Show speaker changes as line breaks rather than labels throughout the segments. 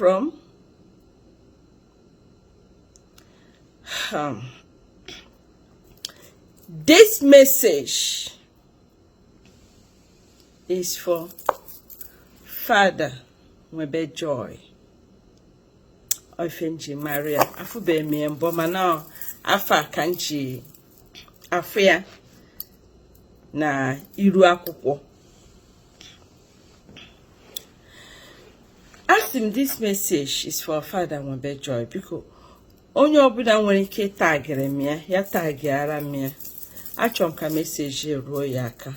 from. This message is for Father Nwebe Joy. Ife m ji mara ya, afụbeghị m ya mbụ, mana afa ka m ji afụ ya na iru akwụkwọ. Asị m, this message is for Father Nwebe Joy. Biko, onye ọbụla nwere ike tagịrị m ya, ya tagịara m ya. Achọrọ m ka message ruo ya aka,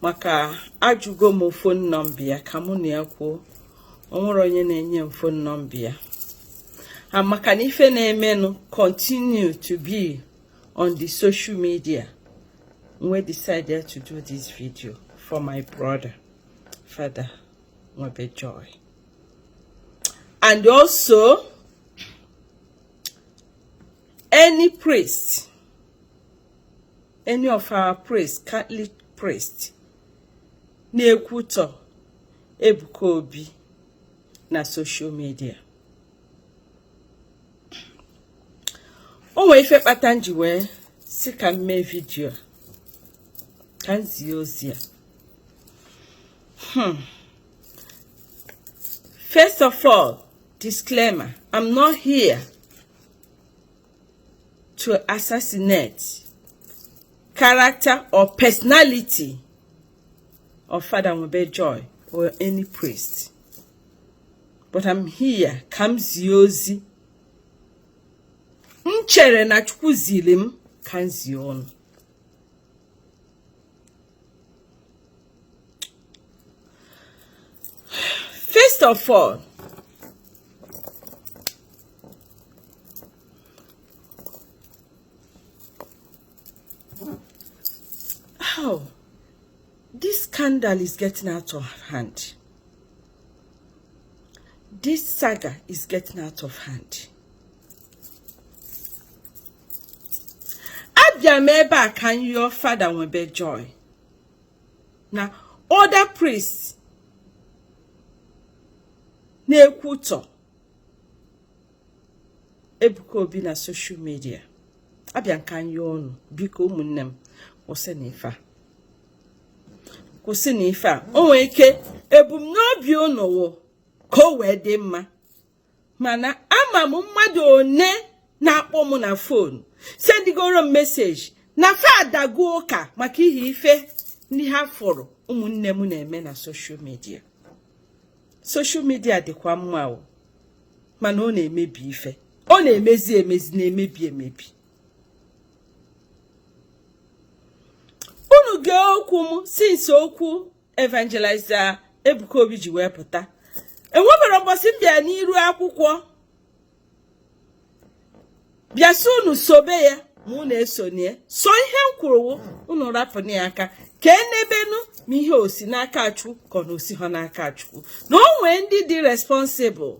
maka ajụgo m phone number ya ka mụ na ya kwuo. O nwere onye na-enye m phone number ya, maka na ife na-emenụ continue to be on the social media. We decided to do this video for my brother, Father Nwebe Joy, and also any priest, any of our priests, Catholic priest na-ekwutọ Ebuka Obi na social media. O nwee ife kpata m ji wee sị ka m mee video a, ka m zie ozi a. First of all, disclaimer: I'm not here to assassinate character or personality of Father Nwebe Joy or any priest, but I'm here ka m zie ozi m chere na Chukwu ziri m ka m zie unu. First of all, how this scandal is getting out of hand. This saga is getting out of hand. Abịa m ebe a ka m yọọ Father Nwebe Joy na other priests na-ekwutọ Ebuka Obi na social media. Abịa m ka m yọọ unu, biko, ụmụnne m, kwụsị na ife a, kwụsị na ife a. O nwere ike ebumnobi unu wụ ka o wee dị mma, mana ama m mmadụ one na-akpọ m na phone, sendigoro m message na fa adago ụka maka ihe ife ndị ha fụrụ ụmụnne m na-eme na social media. Social media dịkwa mma o, mana ọ na-emebi ife. Ọ na-emezi emezi, na-emebi emebi. Unu gee okwu m since okwu Evangelizer Ebuka Obi ji wee pụta. Enwebere mbọsị m bịa n'iru akwụkwọ bịa sị unu sobe ya ma unu esonie. So ihe m kwuru, unu rapụna ya aka ka enebenu ma ihe osi n'aka Chukwu ka ọ na osi ha n'aka Chukwu, na o nwee ndị dị responsible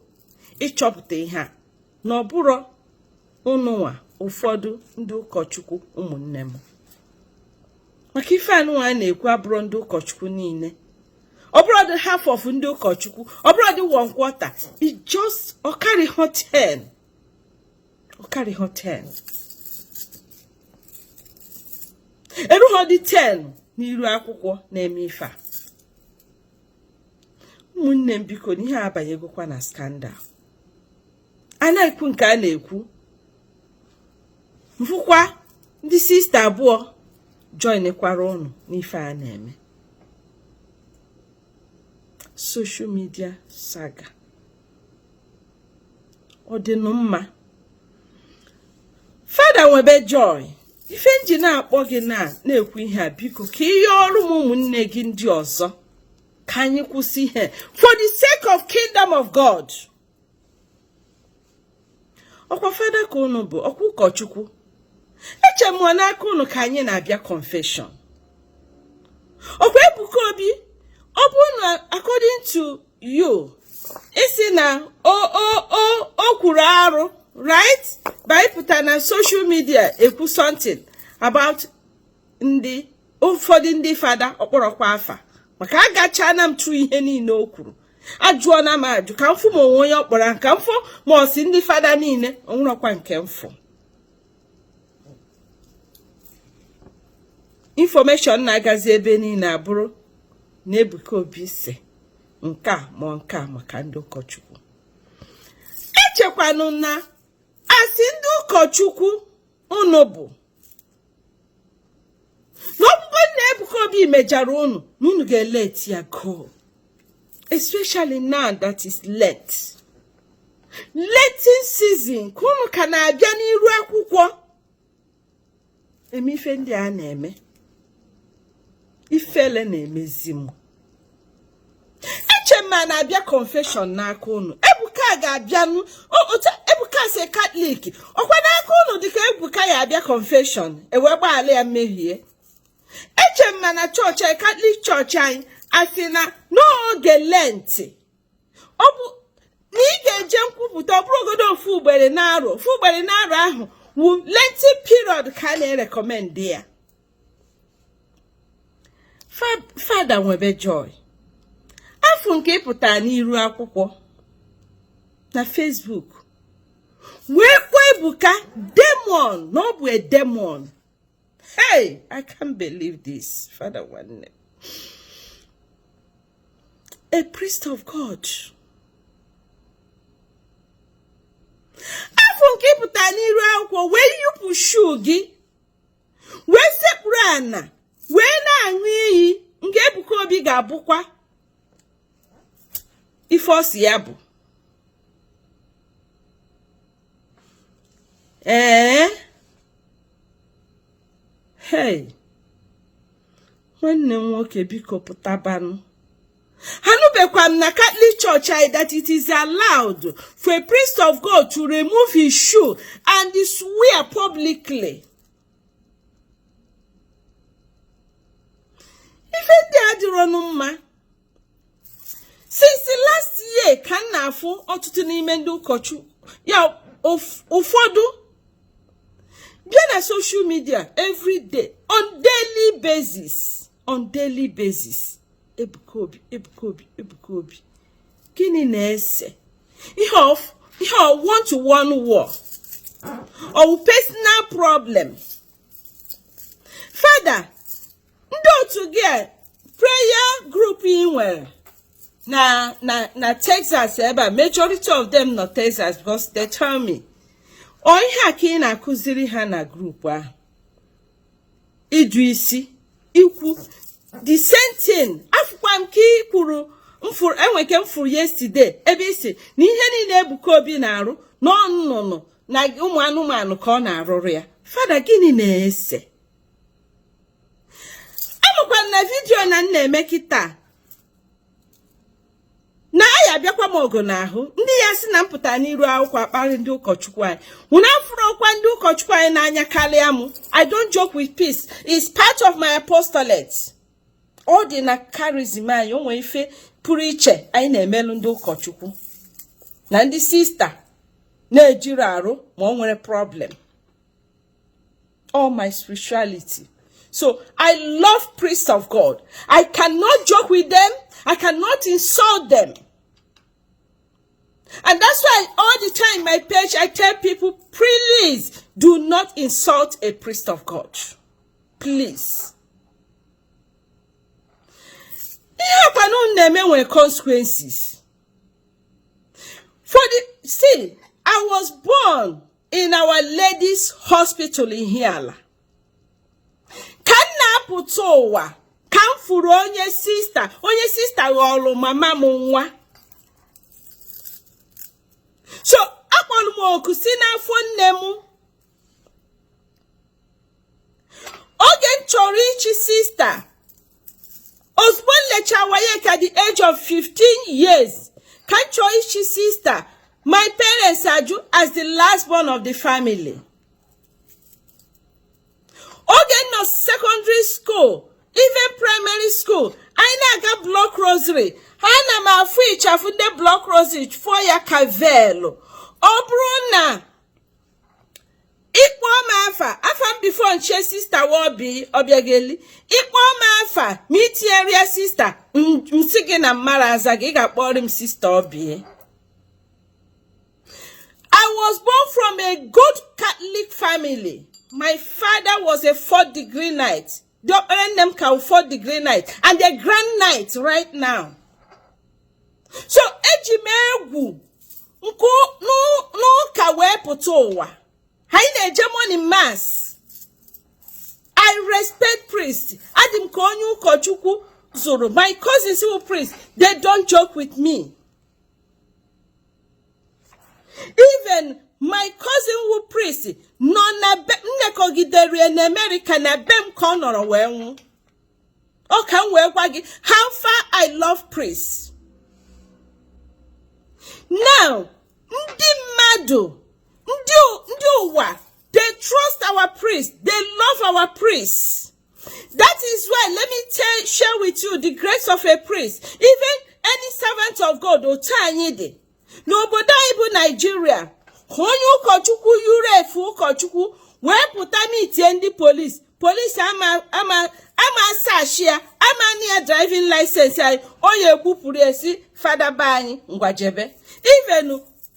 ịchọpụta ihe a, na ọ bụrụ ụnụnwa ụfọdụ ndị ụkọchukwu ụmụnne m. Maka ife anụnwa a na-ekwu abụrụ ndị ụkọchukwu niile, ọ bụrụ dị half of ndị ụkọchukwu, ọ bụrụ dị one quarter, it just ọ karịghọ 10, ọ karịghọ 10, erughọ dị 10 n'iru akwụkwọ na-eme ife a. Ụmụnne m, biko, na ihe abanyegokwa na scandal a na-ekwu nke a na-ekwu. Mfụkwa ndị sister abụọ joinkwara ụnụ n'ife a na-eme, social media saga. Ọ dịnụ mma? Fada Nwebe Joy, ife nji na-akpọ gị na na-ekwu ihe a, biko, ka ihe ọrụ m ụmụnne gị ndị ọzọ, ka anyị kwụsị ihe for the sake of kingdom of God. Ọkwa fada ka unu bụ, ọkwa ụkọchukwu. Eche m n'aka unu ka anyị na-abịa confession. Ọkwa Ebuka Obi, ọ bụrụ na according to you, isi na o kwuru arụ, right, by pụta na social media ekwu something about ndị ụfọdụ ndị fada ọkpọrọkwa afa, maka agachana m tụ ihe niile o kwuru. Ajụọ na m ajụ ka m fụ ma onwe onye ọ kpọrọ, ka m fụ ma ọ sị ndị fada niile. Onwerọkwa nke m fụ. Information na-agazi ebe niile abụrụ na Ebuka Obi sị nke a ma nke a maka ndị ụkọchukwu. Echekwanụ na asị ndị ụkọchukwu unu bụ na ọ bụgo na Ebuka Obi mejara unu, na unu ga-elet ya go, especially now that is Lent, Lenten season, ka unu ka na-abịa n'iru akwụkwọ eme ife ndị a na-eme. Ifele na-emezi m. Eche m ma na-abịa confession n'aka unu. Ebuka ga-abịanụ. Ebuka si Catholic, ọkwa n'aka unu dịka Ebuka ya abịa confession ewee gbaghara ya mmehie. Eche m ma na chọọchị anyị, Catholic chọọchị anyị, asị na n'oge Lent, ọ bụ na ị ga-eje nkwupụta, ọ bụrụgodo ofu ugbere na-arọ, ofu ugbere na-arọ ahụ wu Lenten period ka a na-erecommend ya. Fada nwebe joy afọ nke ịpụta n'iru akwụkwọ na Facebook wee kpọọ Ebuka demon, na ọ bụ a demon. Hey, I can't believe this. Fada nwanne, a priest of God, afọ nke ịpụta n'iru akwụkwọ wee yipụ shoe gị wee sekpuru ana wee na-aṅụ iyi nke Ebuka Obi ga-abụkwa ife ọ sị ya bụ. Ee, hey, nwanne m nwoke, biko pụtabanụ. Anụbekwa m na Catholic Church anyị that it is allowed for a priest of God to remove his shoe and swear publicly. Ife ndị a adịrọnụ mma. Since last year ka m na-afụ ọtụtụ n'ime ndị ụkọchukwu ya ụfọdụ bịa na social media every day, on daily basis, on daily basis, Ebuka Obi, Ebuka Obi, Ebuka Obi. Gịnị na-ese ihe ihe one to one war or personal problem? Fada, ndị otu gị a, prayer group ị nwere na Texas ebe a, majority of them nọ Texas because they tell me, ọ ihe a ka ị na-akụziri ha na group ahụ, ịjụ isi ikwu the same thing. Afụkwa m ka ị kwuru enwe nke m fụrụ yesterday ebe ị sị na ihe niile Ebuka Obi na-arụ na nnụnụ na ụmụ anụmanụ ka ọ na-arụrụ ya. Fada, gịnị na-ese? Amakwa na video na m na-eme kịta na aya abịakwa m ọgụ n'ahụ ndị ya sị na m pụta n'iru akwụkwọ akparị ndị ụkọchukwu anyị. Unu afụrọkwa ndị ụkọchukwu anyị n'anya karịa m. I don't joke with priests. It's part of my apostolate. Ọ dị na charism anyị. O nwee ife pụrụ iche anyị na-emelụ ndị ụkọchukwu na ndị sista na-ejiri arụ ma ọ nwere problem. All my spirituality. So I love priests of God. I cannot joke with them. I cannot insult them. And that's why all the time my page I tell people, please do not insult a priest of God. Please. Ihe akwanụ na-eme nwere consequences. For the see, I was born in Our Lady's Hospital in Ihiala. Ka m na-apụta ụwa ka m furu onye sista, onye sista ghọrọ mama m nwa. So akpọrọ m oku si n'afọ nne m. Oge m chọrọ ichi sista, ozugbo m lecha WAEC at the age of 15 years ka m chọọ ichi sista, my parents ajụ as the last born of the family. Oge m nọ secondary school, even primary school, anyị na-aga block rosary, ana m afụ ịchafụ ndị block rosary fụọ ya ka veil. Ọ bụrụ na Ị kpọọ m afa, afa m before m chie sister wụ Oby Obiageli. Ị kpọọ m afa ma i tinyerọ ya sister, m sị gị na m mara aza gị, ị ga-akpọrọ m Sister Oby. I was born from a good Catholic family. My father was a fourth degree knight. Diọkpara nne m ka fourth degree knight and a grand knight right now. So eji m egwu nke n'ụka wee pụta ụwa. Anyị na-eje morning mass. I respect priest. Adị m ka onye ụkọchukwu zụrụ. My cousins who priest, they don't joke with me. Even my cousin who priest nọ na be m nekọgidere na America na be m ka ọ nọrọ wee nwụ. Ọ ka m wee gwa gị how far I love priests. Now, ndị mmadụ, ndị ụwa, they trust our priests, they love our priests. That is why, let me tell, share with you the grace of a priest. Even any servant of God, otu anyị dị n'obodo anyị bụ Nigeria, onye ụkọchukwu yuru efe ụkọchukwu wee pụta meetie ndị polisi, polisi ama ama ama search ya, ama ana ya driving license anyị, onye egbupụrụ esi fada be anyị ngwa jebe. Even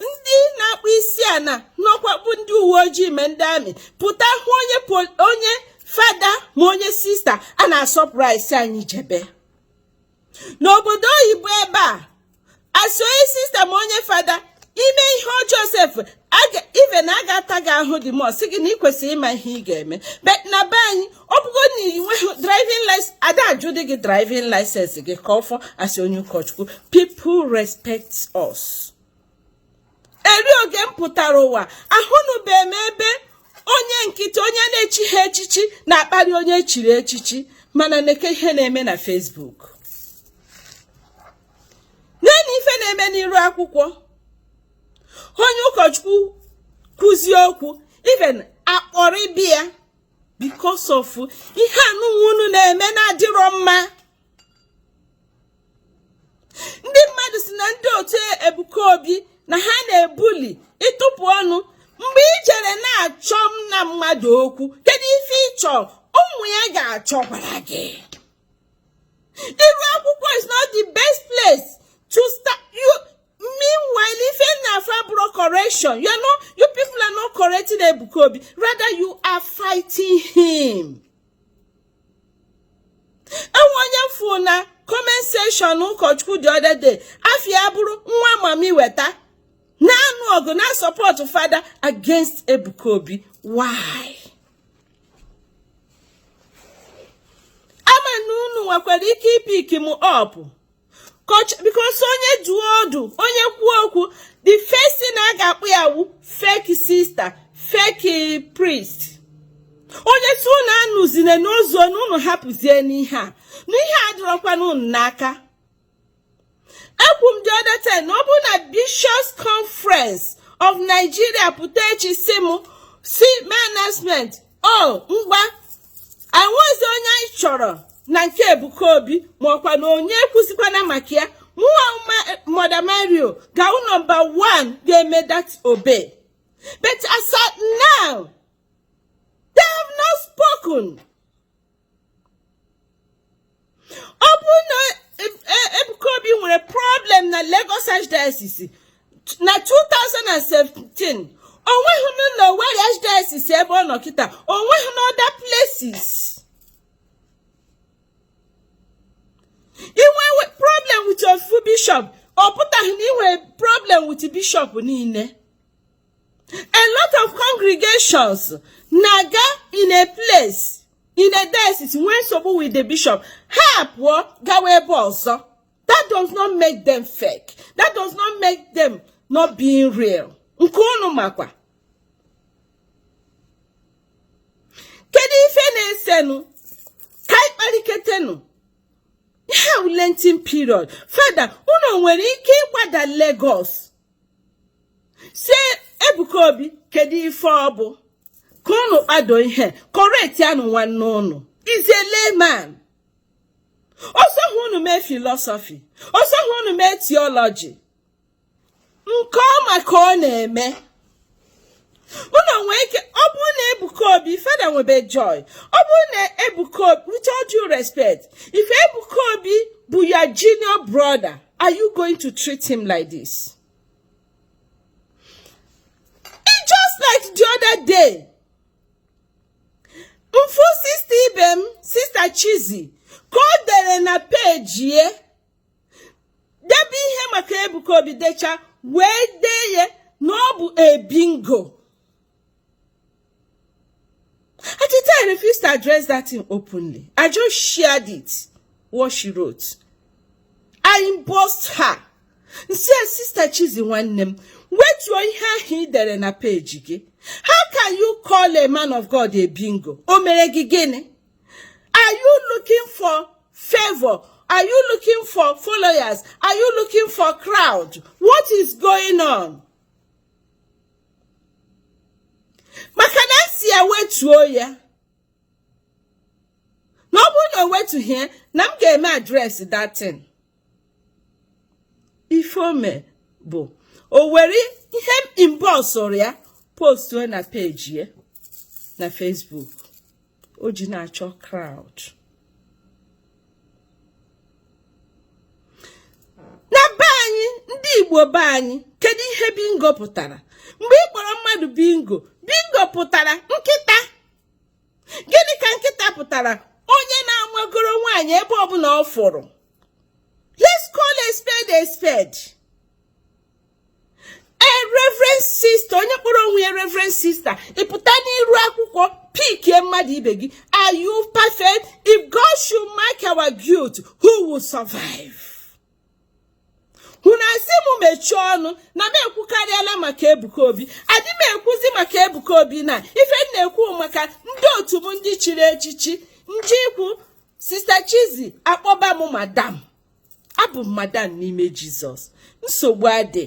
ndị na-akpụ isi ana n'ọkwa bụ ndị uwe ojii ma ndị army pụta hụ onye fada ma onye sister, a na-asọpụrụ anyị sị anyị jebe. N'obodo oyibo ebe a, asị onye sister ma onye fada ime ihe ọjọọ sef, even a ga-ata gị ahụ dị mọ sị gị na ị kwesịrị ịma ihe ị ga-eme. But na be anyị, ọ bụgo na ị nweghị driving license, ada ajụdị gị driving license gị ka ọ fọ asị onye ụkọchukwu. People respect us. Eri oge m pụtara ụwa, ahụnụbeghị m ebe onye nkịtị, onye na-echighị echichi na-akparị onye echiri echichi. Mana neke ihe na-eme na Facebook, nene ife na-eme n'iru akwụkwọ. Onye ụkọchukwu kwuzie okwu, even akpọrọ ịbịa because of ihe anụnwa unu na-eme na-adịrọ mma. Ndị mmadụ si na ndị otu Ebuka Obi na ha na-ebuli ịtụpụ ọnụ. Mgbe ị jere na-achọ m na mmadụ okwu, kedu ife ịchọ ụmụ ya ga-achọkwara gị? Iru akwụkwọ is not the best place to start you. Meanwhile, ife na-afa bụrụ correction, you know, you people are not correcting Ebuka Obi, rather you are fighting him. Enwe onye mfu na comment section ụkọchukwu the other day, afia bụrụ nwa mami weta na-anụ ọgụ na support fada against Ebuka Obi. Why? Ama na unu nwekwara ike ipick m up because onye duo ọdụ, onye kwuo okwu, the first thing a ga-akpụ ya wu fake sister, fake priest. Onye si unu anụzine n'ozu na unu hapụzie n'ihe a, na ihe a adịrọkwana unu n'aka. Ekwu m the other time na ọ bụrụ na Bishops Conference of Nigeria pụta echi si m si mee announcement, o ngwa anwezi onye anyị chọrọ na nke Ebuka Obi, ma ọkwa na onye ekwuzikwana maka ya, mụwa Mother Mario ga-awụ number 1 ga-eme that obey. But as at now, they have not spoken. Ọ bụrụ na Ebuka Obi nwere problem na Lagos Archdiocese na 2017, o nweghị na Owerri Archdiocese ebe ọ nọ kịta, o nweghị na other places. I nwee problem with ofu bishop, ọ pụtaghị na ị nwere problem with bishop niile. A lot of congregations na-aga in a place, in a diocese, nwee nsogbu with the bishop, ha pụọ gawa ebe ọzọ. That does not make them fake, that does not make them not being real. Nke unu makwa kedu ife na-esenụ ka anyị kpariketenu ihe Lenten period. Fada unu nwere ike ịgbada Lagos si Ebuka Obi kedu ife ọ bụ ka unu kpado ihe correct anụ nwanne unu is a layman. Ọ sọghị unu mee philosophy, ọ sọghị unu mee theology, nke ọ maka ọ na-eme. Unu nwee ike, ọ bụrụ na Ebuka Obi, Fada Nwebe Joy, ọ bụrụ na Ebuka Obi, with all due respect, if Ebuka Obi bụ your junior brother, are you going to treat him like this? It just like the other day, m fụ sister ibe m, Sister Chizzy, ka o dere na page ye, debe ihe maka Ebuka Obi, decha wee dee ya na ọ bụ a bingo. At the time, I refused to address that thing openly. I just shared it, what she wrote. I inboxed her. M sị, "Sister Chizzy, nwanne m, wetuo ihe ahụ ị dere na page gị. How can you call a man of God a bingo? O mere gị gịnị? Are you looking for favor? Are you looking for followers? Are you looking for crowd? What is going on?" Maka na m sị ya wetuo ya, na ọ bụrụ na o wetughị ya, na m ga-eme address that thing. Ife o mee bụ o were ihe m inboxụrụ ya postuo na page ya na Facebook. O ji na-achọ crowd. Na be anyị, ndị Igbo be anyị, kedu ihe bingo pụtara? Mgbe ị kpọrọ mmadụ bingo, bingo pụtara nkịta. Gịnị ka nkịta pụtara? Onye na-amagoro nwaanyị ebe ọbụla ọ fụrụ. Let's call a spade a spade. A reverend sister, onye kpọrọ onwe ya reverend sister, ị pụta n'iru akwụkwọ pikie mmadụ ibe gị. Are you perfect? If God should mark our guilt, who will survive? Unu asị m mechie ọnụ na m ekwukarịala maka Ebuka Obi. Adị m ekwuzi maka Ebuka Obi na ife m na-ekwu maka ndị otu m, ndị chiri echichi nje ikwu. Sister Chizzy, akpọba m madam, abụ m madam n'ime Jizọs. Nsogbu adị.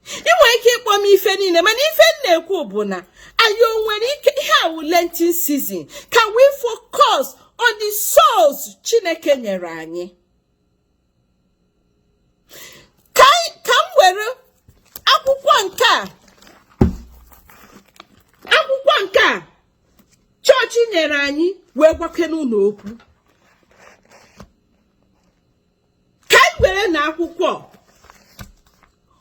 Ị nwere ike ịkpọ m ife niile, mana ife m na-ekwu bụ na anyị o nwere ike, ihe a wụ Lenten season, can we focus on the souls Chineke nyere anyị? Ka m were akwụkwọ nke a, akwụkwọ nke a chọọchị nyere anyị wee gwakene unu okwu. Ka anyị were na akwụkwọ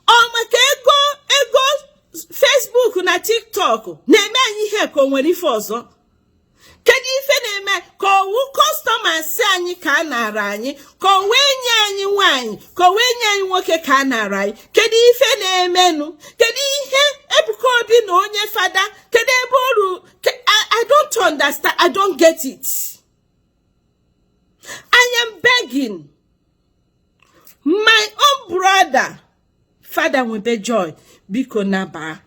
ọ maka ego, ego Facebook na TikTok na-eme anyị ihe, ka o nwere ife ọzọ. Kedu ife na-eme? Ka ọwụ customers anyị ka a nara anyị, ka o wee nye anyị nwaanyị, ka o wee nye anyị nwoke ka a nara anyị? Kedu ife na-emenụ? Kedu ihe Ebuka Obi na onye fada, kedu ebe oru? I don't understand. I don't get it. I am begging my own brother, Fada Nwebe Joy, biko naba,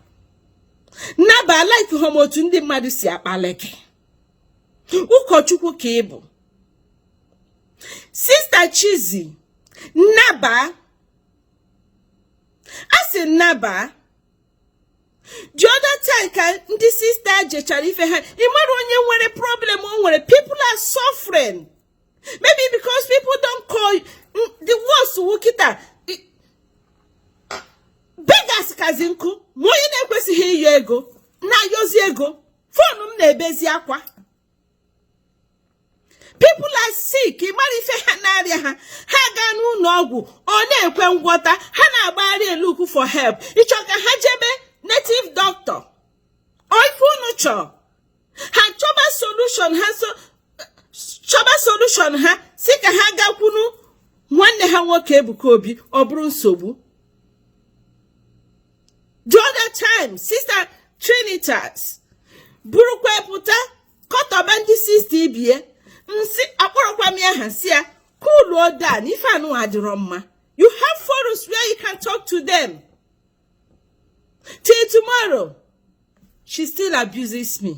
naba. Like hom otu ndị mmadụ si akpali gị, ụkọchukwu ka ị bụ. Sister Chizzy, naba. A sị naba. The other time ka ndị sister jechara ife ha, ị mara onye nwere problem o nwere. People are suffering, maybe because people don't call the worst. Wụ kịta beggars kazi nkụ, ma onye na-ekwesịghị ịyọ ego na-ayọzi ego. Phone m na-ebezi akwa. People are sick. Ị mara ife ha na-arịa ha, ha gaa n'ụlọ ọgwụ, ọ na-ekwe ngwọta. Ha na-agbagharị look for help. Ịchọ ka ha jebe native doctor? Ọ ife unu chọọ? Ha chọba solution ha, so chọba solution ha si ka ha gakwunu nwanne ha nwoke Ebuka Obi, ọ bụrụ nsogbu. The other time, Sister Trinitas burukwa pụta kọtọba ndị sister ibie nsị. Akpọrọkwa m ya aha, si ya cool down, ife anụ adịrọ mma. You have forums where you can talk to them. Till tomorrow, she still abuses me.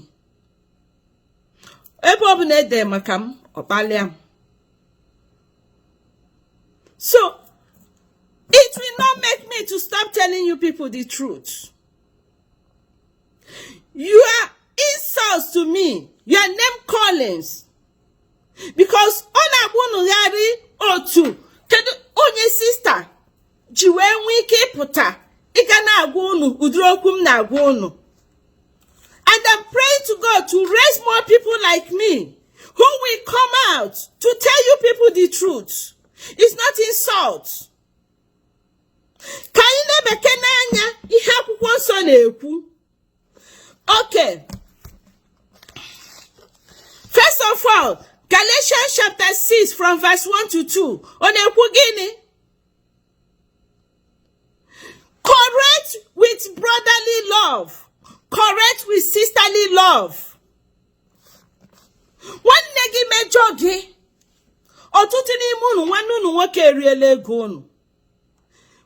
Ebe ọ bụla ede maka m, ọ kpalịa m. So it will not make me to stop telling you people the truth. Your insults to me, your name callings, because ọ na-agba unu gharị otu. Kedu onye sister ji wee nwee ike ịpụta ịga na-agwa unu ụdịrị okwu m na-agwa unu? And I'm praying to God to raise more people like me who will come out to tell you people the truth. It's not insult. Ka anyị na-ebekene anya ihe akwụkwọ nsọ na-ekwu. Okay. First of all, Galatians chapter 6 from verse 1 to 2. Ọ na-ekwu gịnị? Correct with brotherly love. Correct with sisterly love. Nwanne gị mejọ gị. Ọtụtụ n'ime unu nwanne unu nwoke eriela ego unu.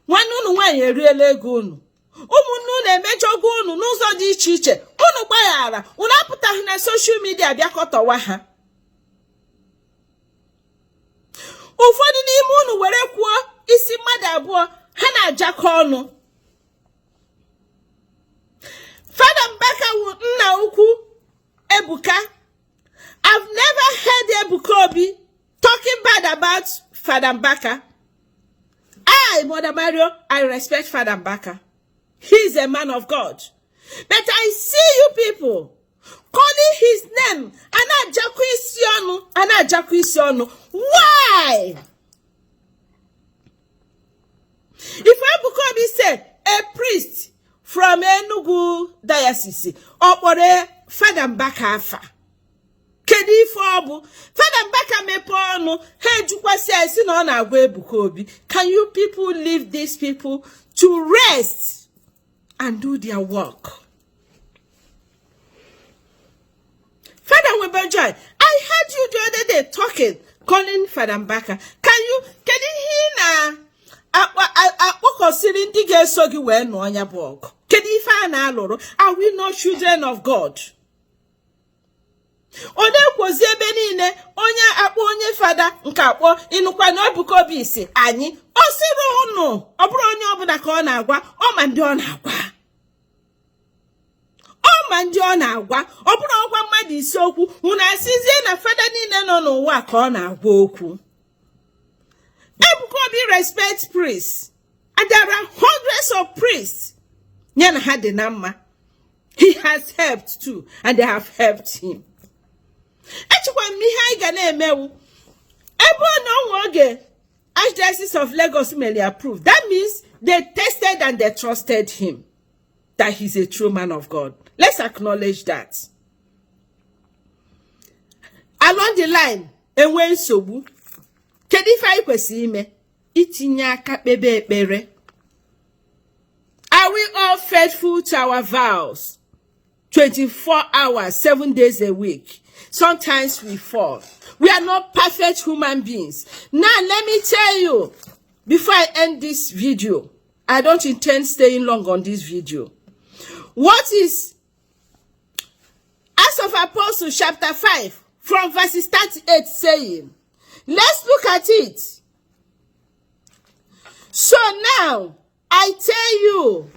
Nwanne unu nwaanyị eriela ego unu. Ụmụnne unu emejọgo unu n'ụzọ dị iche iche. Unu gbaghara, unu apụtaghị na social media bịa kọtọwa ha. Ụfọdụ n'ime unu were kwuo isi mmadụ abụọ ha na-ajakọ ọnụ. Fada Mbaka wụ nna ukwu Ebuka. I've never heard Ebuka Obi talking bad about Fada Mbaka. I, Mother Mario, I respect Fada Mbaka. He's a man of God. But I see you people calling his name a na-ajakọ isi ọnụ a na-ajakọ isi ọnụ. Why? If Ebuka Obi say a priest from Enugu diocese ọ kpọrọ Fada Mbaka afa kedu ife ọ bụ Fada Mbaka mepee ọnụ ha ejukwasị ya sị na ọ na-agwa Ebuka Obi. Can you people leave these people to rest and do their work? Fada Nwebe Joy, I heard you the other day talking, calling Fada Mbaka. Can you, kedu ihe ị na-akpọkọsịrị ndị ga-eso gị wee nụọ ya bụ ọgụ? Kedu ife a na-alụrụ? Are we not children of God? Ọ na-ekwozi ebe niile onye akpọ onye fada nke akpọ ịnụkwa na Ebuka Obi sị anyị ọ sịrị ụnụ ọ bụrọ onye ọbụla ka ọ na-agwa ọ ma ndị ọ na-agwa ọ ma ndị ọ na-agwa ọ bụrụ ọ gwa mmadụ ise okwu unu asịzie na fada niile nọ n'ụwa ka ọ na-agwa okwu. Ebuka Obi respect priests and there are hundreds of priests ya na ha dị na mma. He has helped too and they have helped him. Echekwa m ihe anyị ga na-emewu ebe ọ na onwe oge Archdiocese of Lagos mere approve. That means they tested and they trusted him, that he's a true man of God. Let's acknowledge that. Along the line, enwe nsogbu. Kedu ife anyị kwesịrị ime? Itinye aka kpebe ekpere. Are we all faithful to our vows? 24 hours, 7 days a week. Sometimes we fall. We are not perfect human beings. Now, let me tell you, before I end this video, I don't intend staying long on this video. What is Acts of Apostles chapter 5 from verses 38 saying? Let's look at it. So now, I tell you,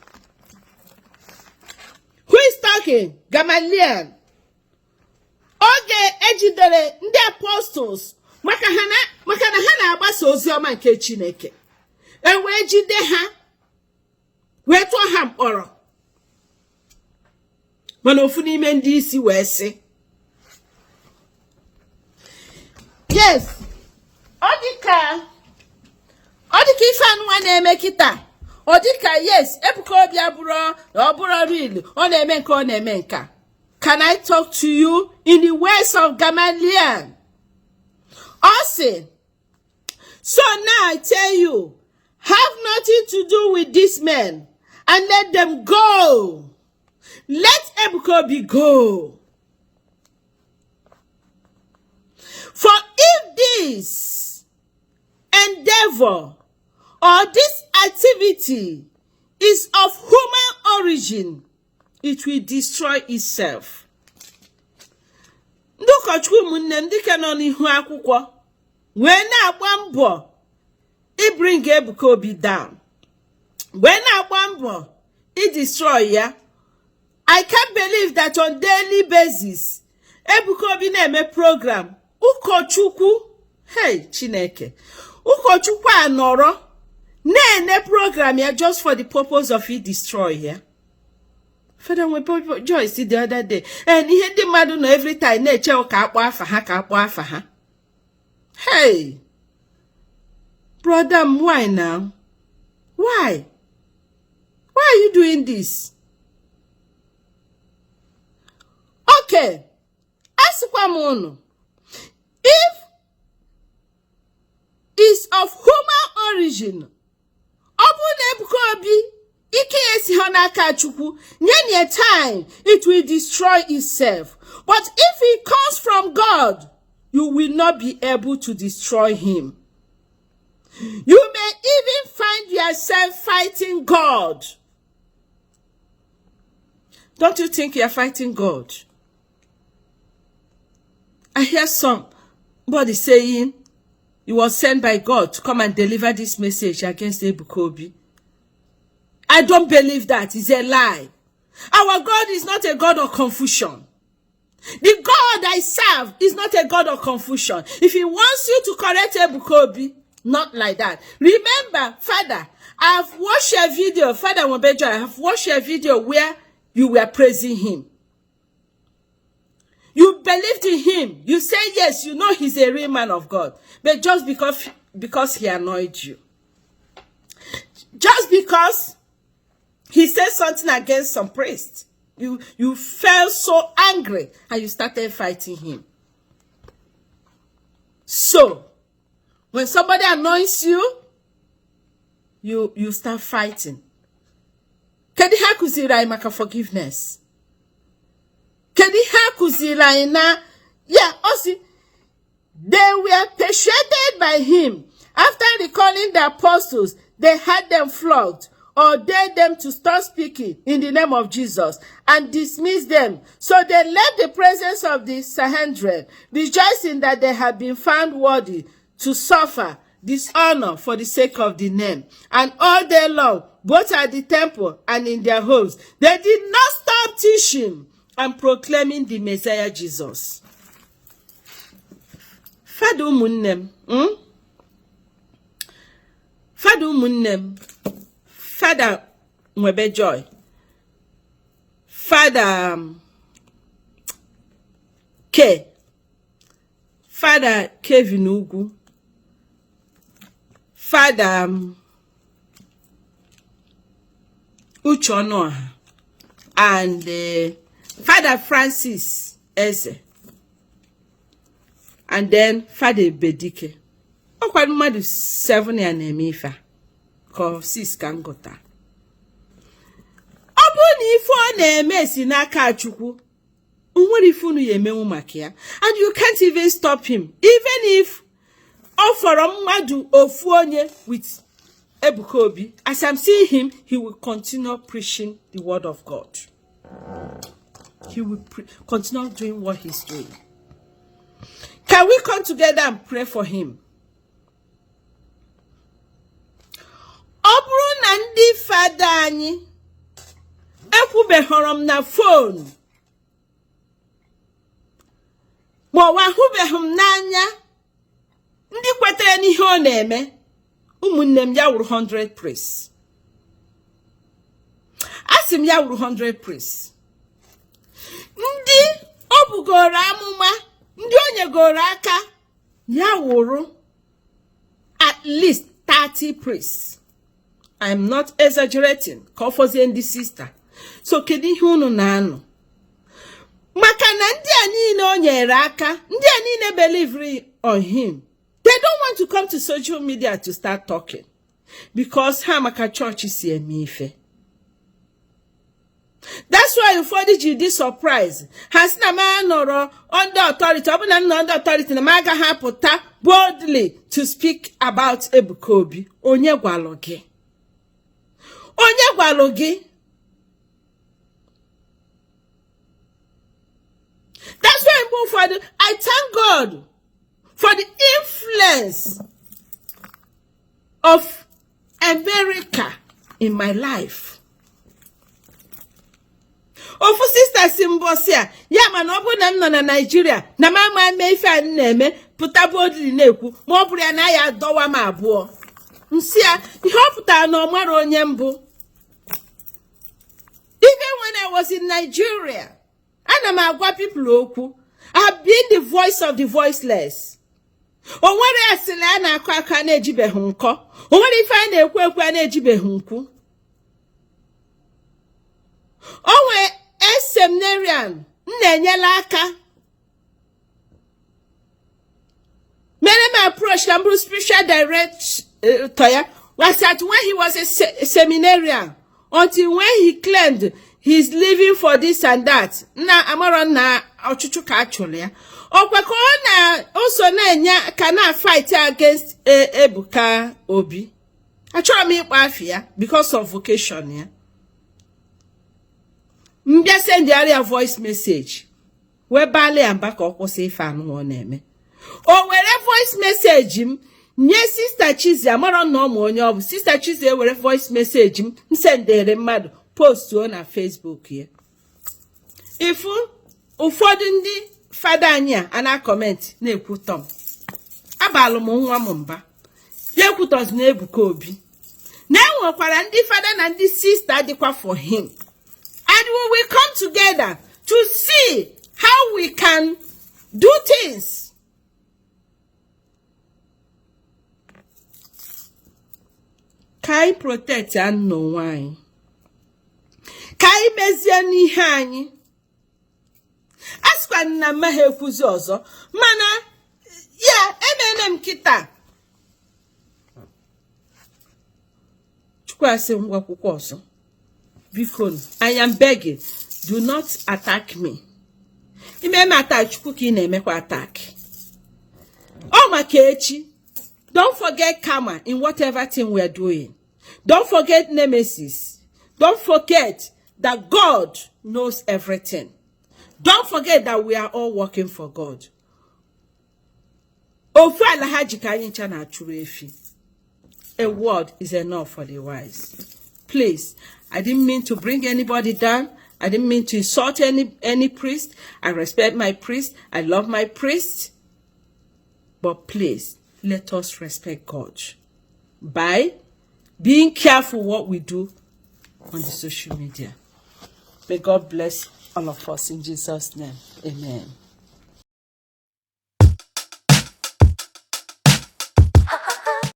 who is talking? Gamaliel. Oge ejidere ndị apostles maka na ha na-agbasa ozi ọma nke Chineke, e wee jide ha wee tụọ ha mkpọrọ. Mana ofu n'ime ndị isi wee sị, yes, ọ dịka ife anụnwa na-eme kịta, ọ dịka yes, Ebuka Obi abụrụ ọ bụrụ real, ọ na-eme nke ọ na-eme nka. Can I talk to you in the words of Gamaliel? Ọ sị, so now I tell you, have nothing to do with these men and let them go. Let Ebuka Obi go. For if this endeavor or this activity is of human origin, it will destroy itself. Ndị ụkọchukwu ụmụnne m dịka nọ n'ihu akwụkwọ wee na-agba mbọ ibring Ebuka Obi down, wee na-agba mbọ idestroy ya. I can't believe that on daily basis Ebuka Obi na-eme program ụkọchukwu, hey Chineke, ụkọchukwu a nọrọ na-ene program ya just for the purpose of idestroy ya. Fada Nwebe Joy si the other day and ihe ndị mmadụ nọ every time na-eche ka akpọ afa ha, ka akpọ afa ha. Hey, brother m, why now? Why are you doing this? Okay, asịkwa m unu, if is of human origin, ọ bụrụ na Ebuka Obi ike ya esi ha n'aka Chukwu, nye ya time, it will destroy itself. But if it comes from God, you will not be able to destroy him. You may even find yourself fighting God. Don't you think you are fighting God? I hear somebody saying he was sent by God to come and deliver this message against Ebuka Obi. I don't believe that. It's a lie. Our God is not a God of confusion. The God I serve is not a God of confusion. If he wants you to correct Ebuka Obi, not like that. Remember, Father, I've watched your video, Father Nwebe Joy, I have watched your video where you were praising him. You believed in him. You say yes, you know he's a real man of God. But just because he annoyed you, just because he said something against some priest, you felt so angry and you started fighting him. So, when somebody annoys you, you start fighting. Kedu ihe akụziri anyị maka forgiveness? Kedu ihe akụziri anyị na ya ọ sị they were persuaded by him? After recalling the apostles, they had them flogged, ordered them to stop speaking in the name of Jesus, and dismissed them. So they left the presence of the Sanhedrin, rejoicing that they had been found worthy to suffer dishonor for the sake of the name. And all day long, both at the temple and in their homes, they did not stop teaching and proclaiming the Messiah Jesus. Fada ụmụnne m, Fada ụmụnne m, Fada Nwebe Joy, Fada K, Fada Kevin Ugwu, Fada Uche Ọnụọha, and Fada Francis Eze, and then Fada Ebedike. Ọkwa mmadụ 7 ya na-eme ife a, ka ọ 6 ka m gụta. Ọ bụrụ na ife ọ na-eme si n'aka Chukwu, nwere ife unu ya emenwu maka ya, and you can't even stop him. Even if ọ fọrọ mmadụ ofu onye with Ebuka Obi, as I'm seeing him, he will continue preaching the word of God. He will continue doing what he's doing. Can we come together and pray for him? Ọ bụrụ na ndị fada anyị ekwubeghọrọ m na phone ma ọ ahụbeghị m n'anya, ndị kwetere n'ihe ọ na-eme, ụmụnne m, ya wuru 100 priests. Asị m ya wuru 100 priests. Ndị o bugoro amụma, ndị o nyegoro aka, ya wuru at least 30 priests. I'm not exaggerating. Ka ọ fọzie ndị sista. So kedu ihe unu na-anụ? Maka na ndị a niile o nyere aka, ndị a niile believe on him, they don't want to come to social media to start talking because ha maka chọọchị si eme ife. That's why ụfọdụ ji dị surprise. Ha sị na m nọrọ under authority. Ọ bụ na m nọ under authority na m agaghị apụta boldly to speak about Ebuka Obi. Onye gwalụ gị? Onye gwalụ gị? That's why mgbe ụfọdụ I thank God for the influence of America in my life. Ofu sista si mbọsị a ya mana ọ bụrụ na m nọ na Naịjirịa na m ama eme ife a m na-eme pụta boldly na-ekwu, ma ọ bụrụ ya na ya adọwa m abụọ. Nsị ya ihe ọ pụtara na ọ mara onye mbụ. Even when I was in Nigeria, ana m agwa people okwu. I have been the voice of the voiceless. O nwere asịrị a na-akọ akọ a na-ejibeghị nkọ. O nwere ife a na-ekwu ekwu a na-ejibeghị nkwu. O nwee seminarian m na-enyela aka mere m approach ka m bụrụ spiritual director ya was at when he was a seminarian until when he claimed he's leaving for this and that. Na amarọ na ọchụchụ ka a chụrụ ya. Ọkwa ka ọ na o so na-enye ka na fight against Ebuka Obi. Achọrọ m ịkpọ afa ya because of vocation ya. M bịa sendịara ya voice message wee baala ya mba ka ọ kwụsị ife anụ ọ na-eme. O were voice message m nye Sister Chizzy. Amarọ na ọ ma onye ọ bụ. Sister Chizzy ewere voice message m m sendere mmadụ postuo na Facebook ya. Ifu ụfọdụ ndị fada anyị a na-acomment na-ekwutọ m. Abalụ m nwa m mba ya ekwutọzi na Ebuka Obi na enwekwara ndị fada na ndị sista dịkwa for him, and we will come together to see how we can do things. Ka anyị protect anụ onwe anyị, ka anyị mezie n'ihe anyị. A sịkwa na m ha ekwuzi ọzọ, mana ya emene m kịta. Chukwu asị ngwa akwụkwọ ọzọ, biko, I am begging, do not attack me. Ime m attack, Chukwu ka ị na-emekwa attack. Ọ maka echi. Don't forget karma in whatever thing we are doing. Don't forget nemesis. Don't forget that God knows everything. Don't forget that we are all working for God. Ofu ala ha ji ka anyị ncha na-achụrụ efi. A word is enough for the wise. Please, I didn't mean to bring anybody down. I didn't mean to insult any priest. I respect my priest. I love my priest. But please, let us respect God by being careful what we do on the social media. May God bless all of us in Jesus' name. Amen.